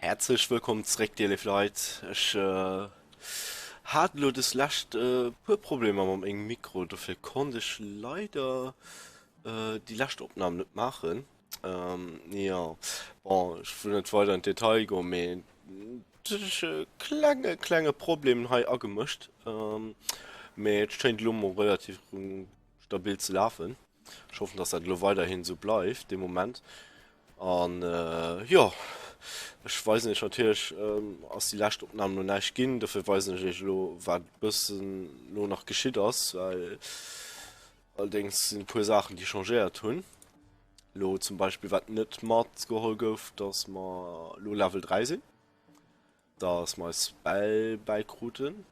Häerzlech wëllkomm zréck dir léif Leit. Ech hat elo des lescht e puer Problemer mam mengem Mikro, dofir konnt ech leider déi lescht Opnahm net maachen. Jo, bon ech wëll net weider an d'Detail goen, mee et huet sech e klenge klenge Problem hei agemëscht, mee et schéint elo mol relativ stabil ze lafen. Ech hoffen, dass dat elo weiderhin esou bleift de Moment. An jo, ech weisen iech natierlech, ass déi lescht Opnam lo näischt ginn, dofir weisen ech iech elo wat e bëssen lo nach geschitt ass, well allerdéngs sinn e puer Saachen déi changéiert hunn. Lo zum Beispill wat net matgeholl gouf, dass mer lo Level 3 sinn. dass mer eis Spell bäikruten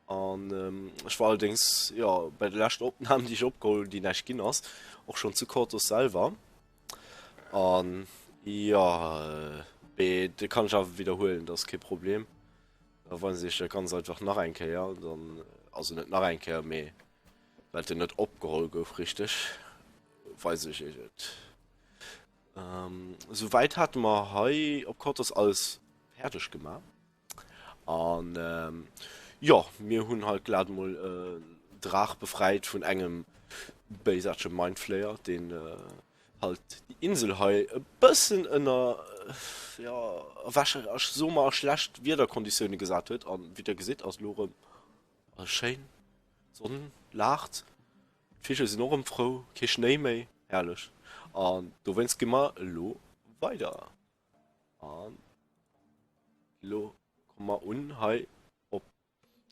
an ech war allerdéngs jo bei der leschter Opnam déi ech opgeholl hunn, déi näischt ginn ass, och schonn zu Kortos selwer an jo mee dat kann ech awer widderhuelen, dat ass kee Problem. Da weisen ech dat ganz einfach nach eng Kéier dann, also net nach eng Kéier, mee well den net opgeholl gouf richteg, weise ech iech et. Souwäit hate mer hei op Kortos alles fäerdeg gemaach. An jo, mir hunn halt glat mol en Draach befreit vun engem béisaartege Mindflayer, deen halt déi Insel hei e bëssen ënner, jo, ech soe mer a schlecht Wiederkonditioune gesat huet. An wéi der gesitt ass elo erëm alles schéin, d'Sonn laacht. D'Vigel sinn och erëm frou, kee Schnéi méi, herrlech. An dowéinst gi mer elo weider. An elo komme mer un hei op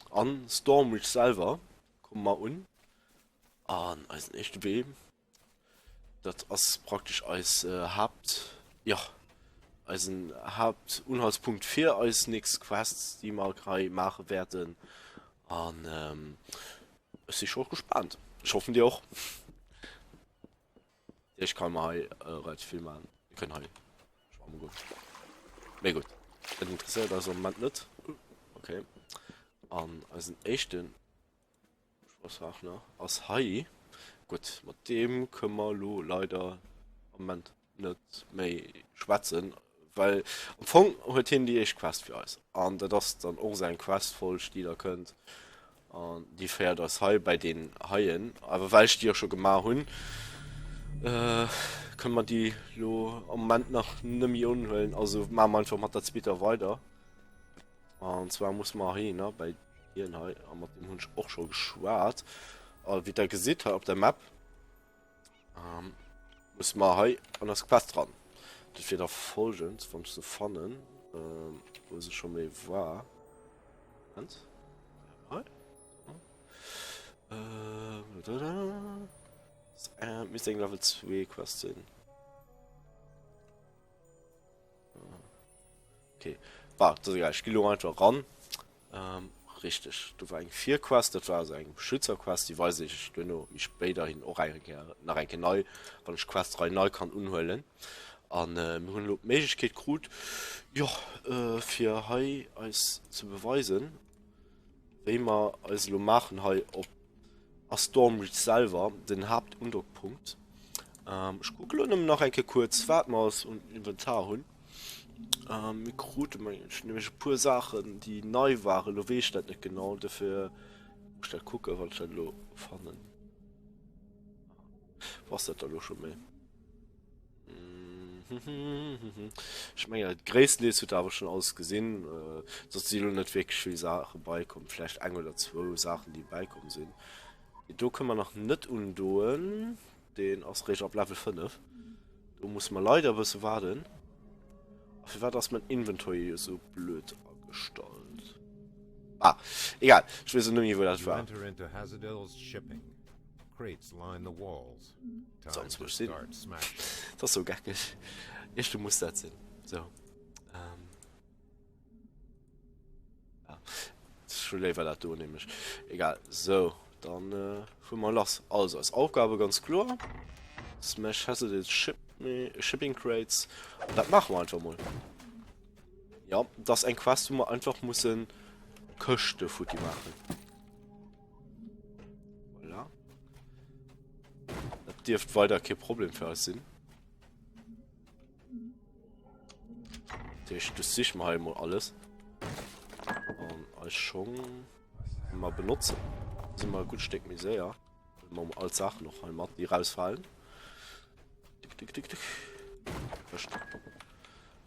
an Stormreach selwer komme mer un. An eisen éischte Wee, dat ass praktesch eis Haapt, jo, eisen Haaptunhaltspunkt fir eis nächst Quests, déi mer hei maache wäerten. An Ech si scho gespaant. Ech hoffen dir och. Ech kann mer hei relativ vill maachen. Mir kënnen hei schwammen goen. Mee gutt, dat interesséiert eis am Moment net. Okay. An eisen éischten Schwasswagner ass hei. Gutt, mat deem kënne mer elo leider am Moment net méi schwätzen, well am Fong huet hien déi éischt Quest fir eis an dat ass dann och esou eng Questfolg déi da kënnt an déi féiert eis hei bäi deen heien, awer well ech déi jo scho gemaach hunn, kënne mer déi lo am Moment nach net méi unhuelen, also maache mer einfach mat der zweeter weider an zwar musse mer heihinner bäi hien hei a mat deem hunn ech och scho geschwat a wéi der gesitt hei op der Map Ähm, muss mer hei an das Quest ran. Dat wier da folgend, wann ech se fannen, ähm, wou se scho méi war. Moment. Hei. Ähm, da, da. Das, äh, misst eng Level 2 Quest sinn. Okay. Bah, das ist egal. Ich gehe lo einfach ran. Ähm, richtig. Do war eng Virquest, dat war also eng Beschützerquest, déi weise ich duerno méi spéiderhin och eng Kéier, nach eng Kéier nei, wann ech d'Questrei nei kann unhuelen. An äh, mir hunn elo d'Méiglechkeet krut, jo, äh, fir hei eis ze beweisen, wéi mer eis elo maachen hei op a Stormreach selwer, den Haaptundockpunkt. Ähm, ech kucke lo nëmmen nach eng Kéier kuerz, wat mer alles um Inventar hunn. Ähm, mir krute mengen ech nämlech e puer Saachen, déi nei waren. Lo weess ech dat net genau, dofir muss ech dat kucken, wann ech dat elo fannen. Wou ass dat da lo scho méi? Ech mengen dat gréisstendeels hutt der awer schonn alles gesinn. Soss si lo net wierklech vill Saache beikomm, vläicht eng oder zwou Saachen déi bäikomm sinn. Deen do kënne mer nach net undoen, deen ass réischt ab Level 5. Do musse mer leider e bësse waarden. A firwat ass mäin Inventory esou blöd agestallt? Ah, egal, ech weess elo net méi wou dat war. Sonst wurscht sinn. Dat ass sou geckeg. Iergendwou muss dat sinn. Sou. Ähm. Ja. Ech hu léiwer dat do nämlech. Egal. Sou, dann äh, fuere mer lass. Also, eis Aufgabe ganz kloer. Smash Hazardous Ship Shipping Crates. Und dat maache mer einfach mol. Ja, dat ass eng Quest, wou mer einfach mussen Këschte futti maachen. Voilà. Dat dierft weider kee Problem fir eis sinn. Dat heescht, du sich mer hei emol alles. An eis Schong mal benotzen. Si mer e gutt Stéck méi séier. Huele mer all d'Saachen och hei mat, déi rausfalen. Tick, tick, tick, tick. Këscht.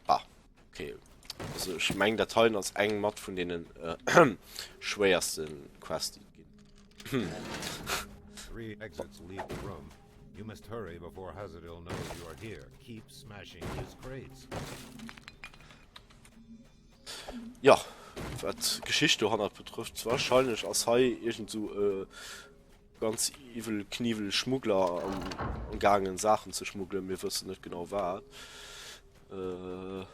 Ah, okay. Also ech meng dat heien ass eng mat vun deenen äh, schwéierste Quests, déi et ginn. Three exits leave the room. You must hurry before Hazardil knows you are here. Keep smashing his crates. Ja, wat d'Geschicht dohannert betrëfft, wahrscheinlech ass hei iergend sou e ganz evil Kniwwel Schmuggler am, am gaangen Saachen ze schmuggelen, mir wëssen net genau wat. Äh,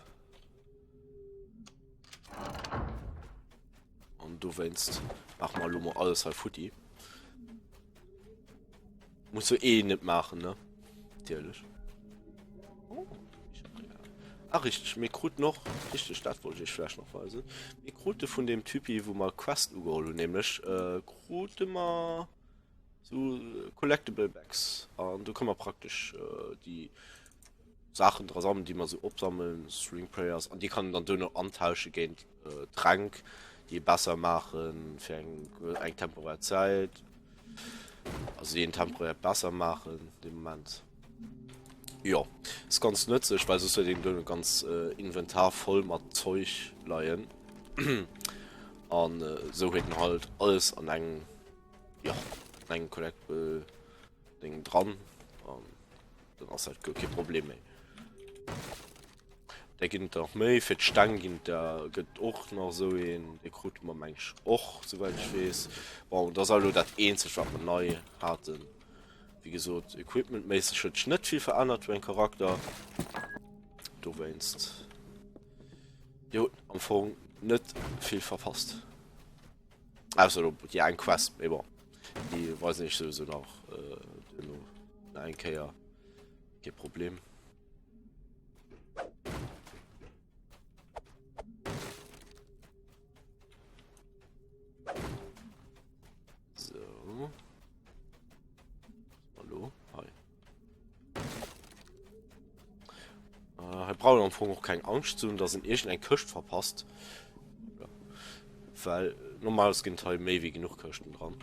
an dowéinst maache mer elo mol alles hei futti. Muss jo eh net maachen, ne? Natierlech. Oh, ah, richtig, mir kruten och, richtig, dat wollt ich iech vläicht nach weisen. Mir krute vun dem Typi, wou mer Quest ugeholl hunn, nämlech äh, krute mer so Collectible Bags. An do kënne mer praktesch äh, déi Saachen dra sammeln, déi mer sou opsammeln, String Prayers, an déi kann een dann duerno antausche géint äh, Tränk, déi ee besser maachen fir eng, eng temporär Zäit. Also déi een temporär besser maachen de Moment. Jo, ist ganz nëtzlech, well soss huet een duerno ganz äh, Inventar voll mat Zeug leien. An äh, sou huet en halt alles an engem, ja, an engem Collectible Ding dran. An Dann ass dat guer kee Problem méi. Da ginn et nach méi. Fir d'Steng ginn et der, gëtt och nach esou een. Dee krute mer meng ech och, souwäit ech weess. Bon, dat ass awer elo dat eenzegt, wat mer nei haten. Wéi gesot, equipmentméisseg huet sech net vill verännert beim Charakter. Dowéinst, dir hutt am Fong net vill verpasst. Ausser elo déi eng Quest, mee bon, déi weisen ech souwisou nach äh, duerno nach eng Kéier. Kee Problem. So. Hallo, hi. Äh, hei braucht am Fong och keng Angscht ze hunn, dass en iergend eng Këscht verpasst. Ja. Well normalerweis ginn et hei méi wéi genuch Këschten dran.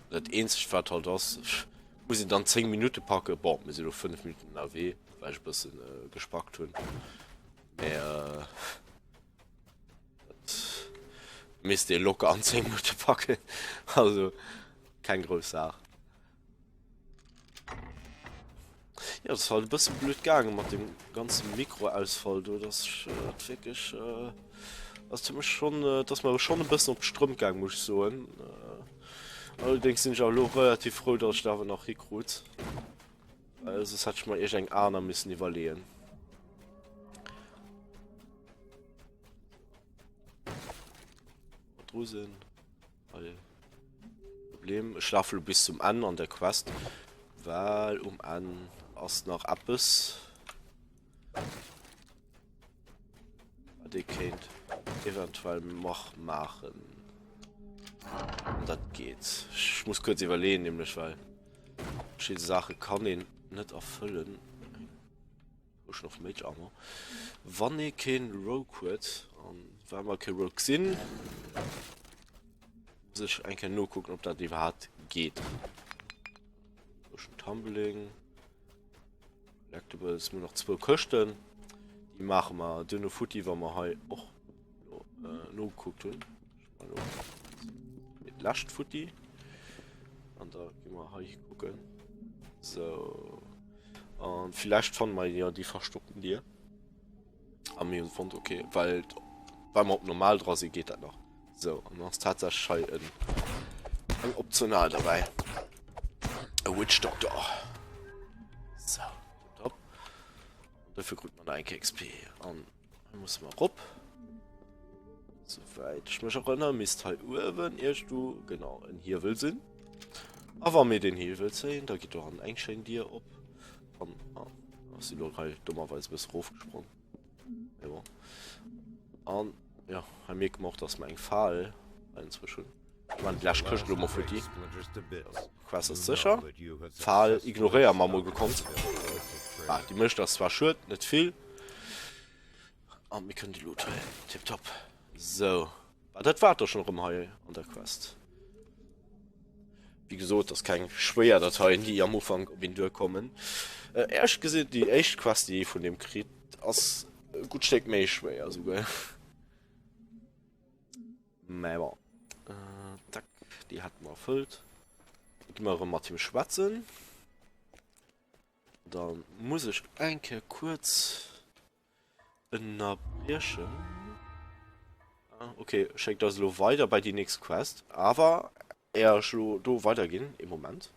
Dat eenzegt wat halt ass, muss een dann 10 Minutte packen. Bon, mir sinn elo 5 Minutten ënnerwee, well ech e bëssen äh, gespackt hunn. Mä äh, dat misst ee locker an 10 Minutte packen. Also keng grouss Saach. Ja, das halt e bësse blöd gaange mat dem ganze Mikroausfall do, dass ech äh, dat wierklech äh, ass mech schon, äh, dass mer schon e bëssen op d'Strëmp gaang, muss ech soen. Äh, allerdéngs sinn ech awer elo relativ frou, dass ech dat awer nach hikrut. Well soss hätt ech mer iergend eng aner missen iwwerleeën. Dru sinn. Hei. Problem. Ech lafe lo bis zum Enn an der Quest, well um Enn ass nach eppes, wat ee kéint eventuell mach maachen. An dat geet. Ech muss kuerz iwwerleeën, nämlech well verschidde Saache kann een net erfëllen. Potion of Mage Armor. Wann ee keen Rogue huet, an well mer kee Rogue sinn, muss ech eng Kéier nokucken, ob dat iwwerhaapt geet. Potion Tumbling. Collectibles, mir hunn nach zwou Këschten. Déi maache mer duerno futti, wa mer hei och äh, nogekuckt hunn. Lescht futti. An da gi mer hei kucken. So. An villäicht fanne mer jo déi verstoppten Dier. A mir hunn fonnt, okay, well well mer op normal dra sinn, geet dat nach. So, an ass tatsächlech hei en eng optional derbäi. E Witch Doctor. So, top. Dofir krut mer nach eng XP. An hei musse mer rop. Sowäit ech mech erënnere, misst hei uewen iergendwou, genau, en Hiewel sinn. A wa mir den Hiewel zéien, da geet dohannen eng schéin Dier op. An, ah, ass si lo hei dommerweis e bësse rofgesprong. Mee bon. An, ja, hei mierke mer och, dass mer eng Fal hei enzwousch hunn. Ech man déi lescht Këscht elo mol futti. Quest ass sécher. Fal ignoréiere mer mol gekonnt. Ah, déi mécht ass zwar schued, net vill. An mir kënnen de Loot huelen. Tipptopp. Sou. Bah, dat war et da schonn erëm hei an der Quest. Wéi gesot, ass keng schwéier Dateien, déi am Ufank op een duerkommen. Äh, Éierlech gesinn, déi éischt Quest, déi ee vun deem kritt, ass e gutt Stéck méi schwéier esouguer. Mä bon. Äh, zack, déi hätte mer erfëllt. Da gi mer erëm mat him schwätzen. Da muss ech eng Kéier kuerz ënnerbriechen. Ah, okay, schéckt eis elo weider bei déi nächst Quest. Awer éier ech elo do weiderginn, ee Moment.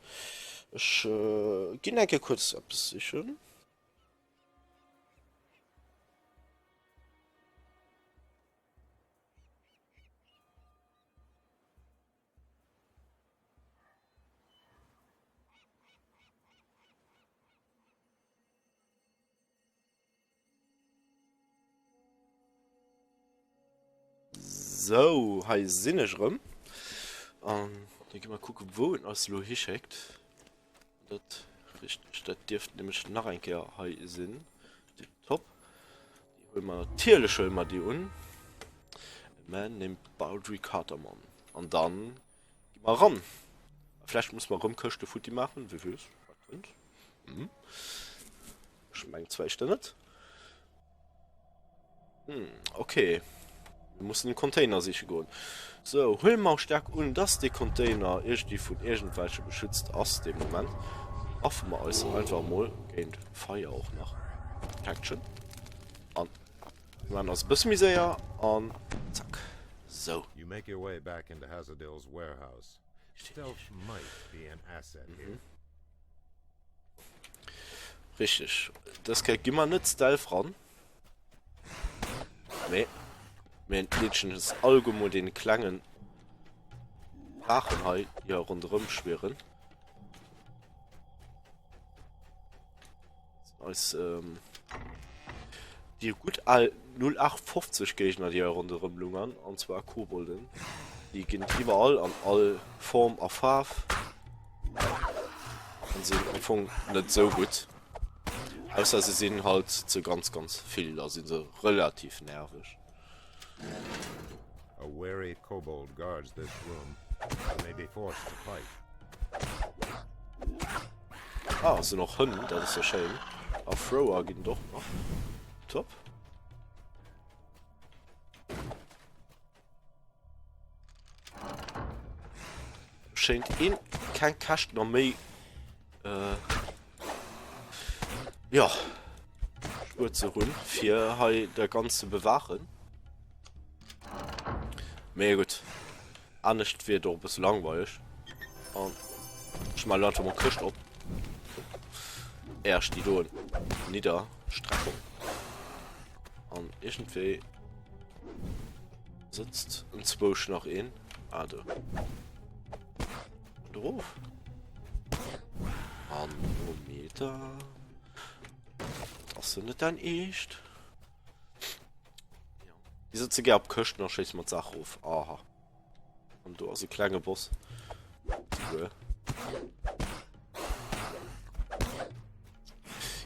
Ech äh, ginn eng Kéier kuerz eppes sichen. Sou, hei sinn ech erëm. An da gi mer kucken, wou en eis elo hischéckt. Dat richteg, dat dierft nämlech nach eng Kéier hei sinn. Tipptopp. Déi huele mer natierlech huele mer déi un. A man named Baldry Carterman. An dann gi mer eran. A vläicht musse mer erëm Këschte futti maachen, wie weess, wat kënnt. Hm. Ech mengen zwar éischter net. Hm, okay. Wir mussen den Container siche goen. So, huele mer staark un, dass dee Container iergendwéi vun iergendwelche beschützt ass dee Moment. Affe mer eis einfach mol géint Feier och nach. Protection. An wir machen eis e bësse méi séier an zack. So. You make your way back into Hazadill's warehouse. Stealth might be an asset here. Richteg. Dës Kéier gi mer net stealth ran. Mee mir entleedegen es alleguer mol deene klengen Draachen hei, déi hei ronderëm schwieren. Eis ähm, déi gutt al 0850 Géigner, déi hei ronderëm lungern, an zwar Kobolden. Déi ginn iwwerall an all Form a Faarf. An sinn am Fong net esou gutt. Ausser se sinn halt ze ganz ganz vill, da sinn se relativ nerveg. A wary kobold guards this room. You may be forced to fight. Ah, sinn och Hënn, dat ass jo schéin. A Thrower ginn et och nach. Top. Schéint een keng Käscht nach méi äh, ja Spuer ze hunn fir hei der ganz ze bewachen. Mee gutt anescht wier et och e bësse langweileg. An ech maachen elo einfach mol Këscht op. Äerch déi doen nidderstrecken. An iergendwéi sëtzt enzwousch nach een. Ah, do. Und erof. Manometer. Dat ass jo net dein Eescht. Ja. Déi sëtze gär op Këschten a schéisse mat Saach erof. Aha. An do ass e klenge Boss. Souguer.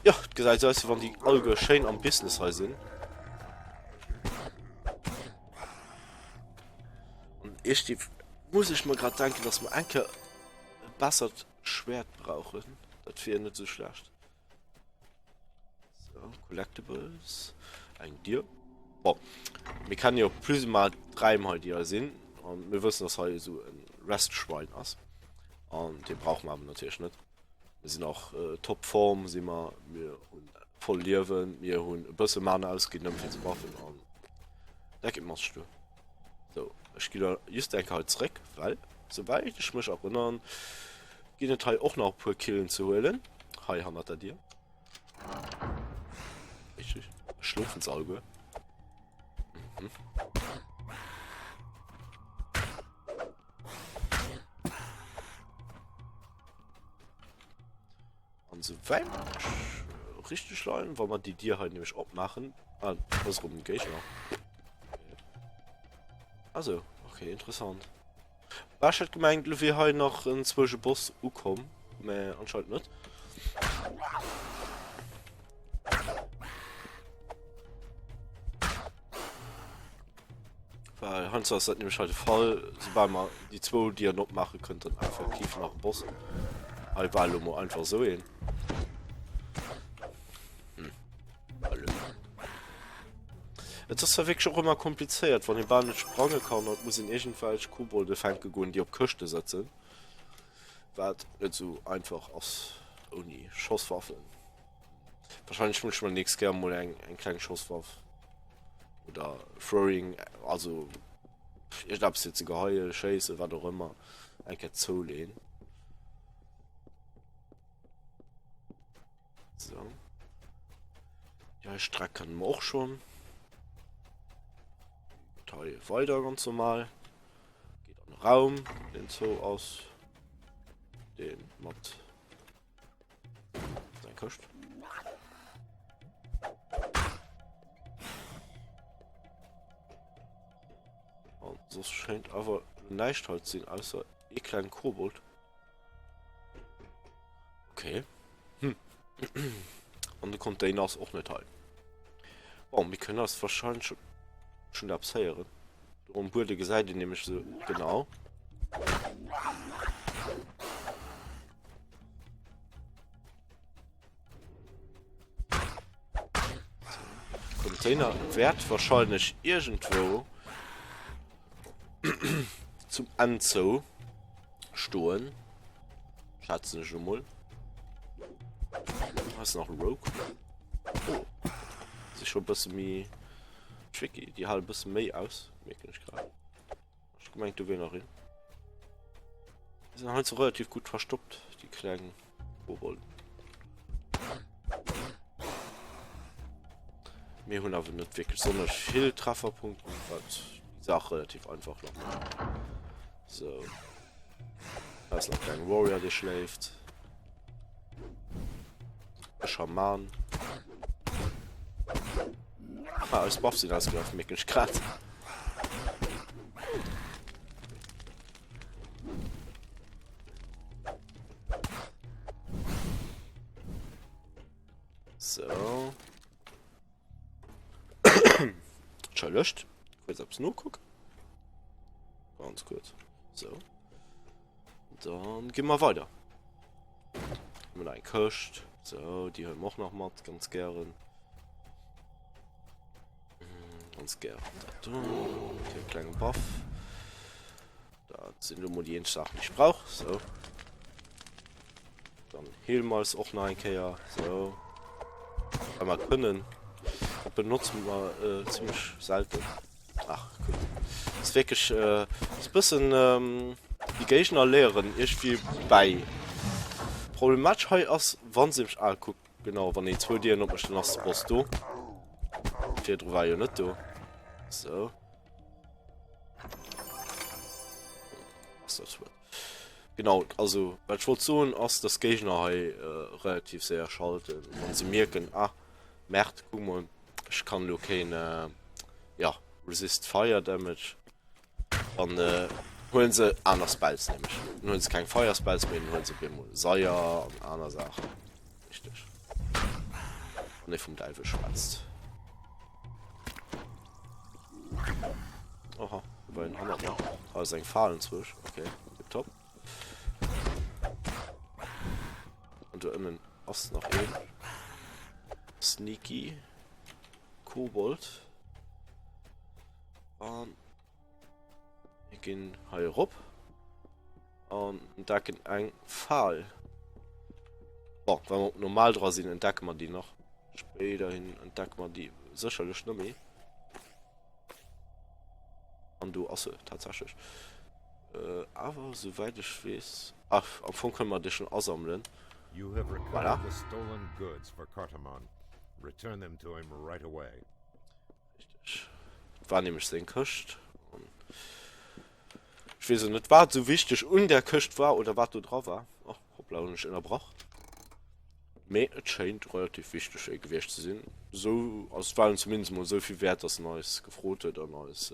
Ja, et gesäit sou aus, wéi wann déi alleguer schéin am Business hei sinn. An iergendwéi muss ech mer grad denken, dass mer eng Kéier e bessert Schwäert brauchen. Dat wier net sou schlecht. So, Collectibles. Eng Dier. Bon, mir kennen jo plus ou moins d'Räim hei, déi hei sinn. An mir wëssen, dass hei esou e Rest-Schwein ass. An dee brauche mer awer natierlech net. Mir sinn och äh, top Form si mer. Mir hunn voll Liewen. Mir hunn e bësse Mana ausginn, nëmme fir ze buffen. An dat geet masseg duer. So, ech gi da just eng Kéier hei zréck, well souwäit ech mech erënnern, ginn et hei och nach e puer Killen ze huelen. Hei hannert der Dier. Richtig. Schlofen se alleguer. Mhm. An souwäit ech richteg leien, wa mer déi Dier hei nämlech opmaachen. Ah, do ass erëm e Géigner. Also, okay, interessant. Bah, ech hat gemengt, lo wier hei nach en zwouge Boss ukomm, mä anscheinend net. Well heiansdo ass dat nämlech hei de Fall, soubal mer déi zwou Dieren opmaachen, kënnt dann effektiv nach e Boss. Hei war elo mol einfach esou een. Hm. Hallo. Et ass zwar wierklech och ëmmer komplizéiert, wann ee bal net sprange kann, et muss een iergendwelch Kobolde fänke goen, déi op Këschte sëtzen. Wat net esou einfach ass ouni Schosswaffen. Wahrscheinlech muss ich mal nächst Kéier mol eng, eng kleng Schosswaff oder Throwing, also irgendeppes fir ze geheien, schéissen, wat och ëmmer, eng Kéier zouleen. So. Ja, Streck kennen wir och schon. Teil weiter ganz normal. Geht an den Raum, den zou ass. Den mat Eng Këscht. An soss schéint awer näischt hei ze sinn, ausser ee klengen Kobold. Okay. Hm. An de Container ass och net hei. Bon, mir kënnen eis wahrscheinlech schon, schon eppes héieren. Do um Buede gesäit een nämlech sou genau. Container wäert wahrscheinlech irgendwo zum Enn zou stoen. Schätzen ech emol. Da ass nach e Rogue. Oh. Das ist schon e bësse méi tricky. Déi hale e bësse méi aus, mierken ech grad. Ech gemengt do wier nach een. Die sind halt so relativ gut verstoppt, die kleinen Kobolden. Mir hunn awer net wirklich sonderlich vill Trefferpunkte, wat die Sache relativ einfach noch macht. So. Da ist noch kleinen Warrior, der schläft. E Schaman. Ah, eis Buffs sinn ausgelaf, mierken ech grad. So. Entschëllegt. Kuerz eppes nokucken. Ganz kurz. So. Dann gi mer weider. Hu mer eng Këscht. So, déi huele mer och nach mat, ganz gären. Ganz gären dat do. Okay, klenge Buff. Dat sinn elo mol déi eenzeg Saachen, déi ech brauch. So. Dann heele mer eis och nach eng Kéier. So. Well mer kënnen. Dat benotze mer äh, zimmlech selten. Ach, gutt. Ass wierklech äh, ass bëssen ähm, déi Géigner léieren iergendwéi bäi. Problematesch hei ass, wann se mech ah, kuck, genau, wann een zwou Dieren opmécht, dann ass de Boss do. Virdru war e jo net do. So. Ass dat Schwert. Genau, also wat ech wollt soen ass, dass d'Géigner hei äh, relativ séier schalten, wann se mierken, ah, Merde, kuck mol, ech kann elo keen äh, ja, Resist Fire Damage. Dann äh, huelen se aner Spells nämlech. Dann huelen se keng Fire Spells méi, dann huelen se op eemol Seier an aner Saachen. Richteg. Wann ee vum Däiwel schwätzt. Oha, do war een hannert mer. Hei ass eng Fal enzwousch. Okay, tipptopp. An do ënnen ass nach een. Sneaky Kobold. An mir ginn hei erop an entdecken eng Fal. Bon, wa mer op normal dra sinn, entdecke mer déi nach. Spéiderhin entdecke mer déi sécherlech net méi. An do ass se tatsächlech. Äh, awer souwäit ech weess, ach, am Fong kënne mer déi schon asammelen. You have recovered Voilà. the stolen goods for Cartamon. Return them to him right away. Richteg. Et war nämlech seng Këscht. An ech weess och net, wat esou wichteg un där Këscht war oder wat do dra war. Oh, hoppla, hunn ech ënnerbrach. Mee et schéint relativ wichteg fir e gewiescht ze sinn. Esou, also et war en zumindest mol esou vill wäert, dass en eis gefrot huet an eis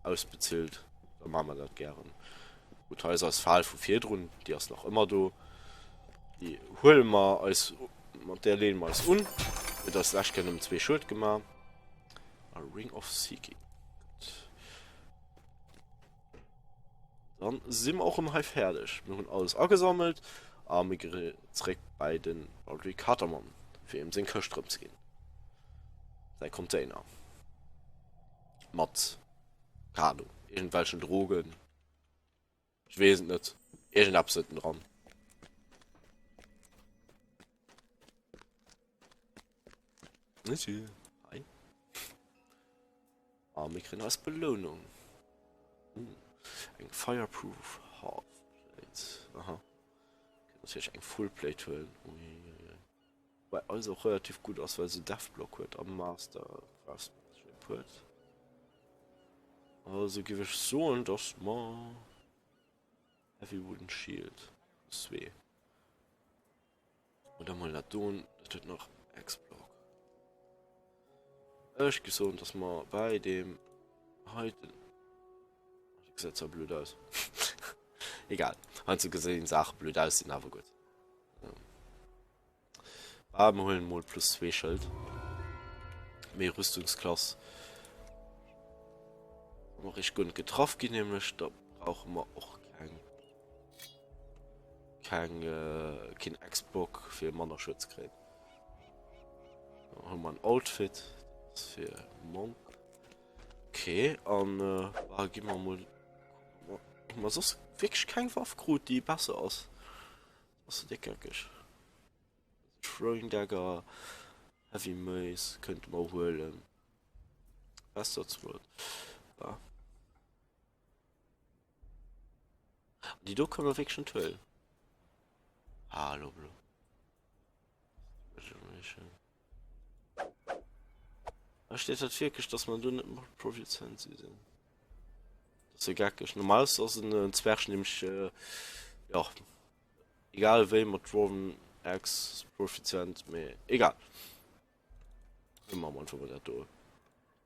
ausbezilt. Da maache mer dat gären. Gutt, hei ass eis Fal vu virdrun, déi ass nach ëmmer do. Déi huele mer eis, mat där leeë mer eis un. Huet eis d'lescht Kéier nëmmen zwee Schued gemaach. A Ring of Seeking. Gutt. Dann si mer och erëm hei fäerdeg. Mir hunn alles agesammelt a mir gi zréck bei den Audrey Cartermann, fir him seng Këscht erëmzeginn. Säi Container mat, keng Ahnung, iergendwelchen Drogen, ech weess et net, iergendeppes huet en dran. Hi. A mir kréien eis Belounung. Uh, eng Fireproof Half Plate. Aha. Kënnt natierlech eng Full Plate huelen. Uiuiui. Wobei eis och relativ gutt ass, well se Def Block huet a Master Craftsmanship huet. Also géif ech soen, dass mer Heavy Wooden Shield plus 2. Oder mol dat do, dat huet nach X-Block. Ech gi soen, dass mer bei dem heiten... Dat gesäit zwar blöd aus. Egal. Heiansdo gesinn Saache blöd aus, sinn awer gutt. Ah, mir huelen mol plus 2 Schëld. Méi Rüstungsklass. Wa mer richteg guer net getraff ginn, nämlech, da brauche mer och keng keng äh, keen Xbox fir manner Schued ze kréien. Dann hu mer en Outfit das fir Monk. Okay, an äh, ah, gi mer mol hu mer soss wierklech keng Waff krut, déi besser ass. Ass déck geckeg. Throwing Dagger, Heavy Mace könnte mer huelen. Besser Sword. Ja. Déi do kann mer wierklech net huelen. Hallo blo. Da steet dat wierklech, dass man do net mat Proficiency sinn. Dat ass jo geckeg. Normal ass en Zwerg nämlech äh, ja egal wéi mat Dwarven Axe proficient, mee egal. Huele mer einfach mol dat do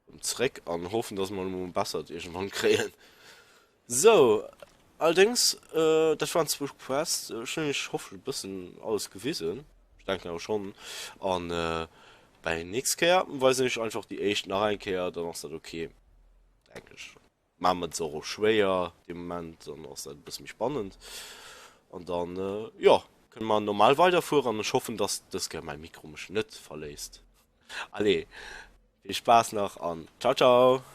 erëm zréck an hoffen, dass mer emol bessert iergendwann kréien. Sou, allerdéngs, äh, dat waren zwou Quests. Ech hunn iech hoffentlech e bëssen alles gewisen. Ech denken awer schonn. An äh, bei nächst Kéier weisen ech einfach déi éischt nach eng Kéier, dann ass dat okay, denken ech. Maache mer et och och schwéier dee Moment, dann ass dat e bësse méi spannend. An dann, jo, kënne mer normal weiderfueren an ech hoffen, dass dës Kéier mäi Mikro mech net verléisst. Allez, vill Spaass nach an ciao ciao!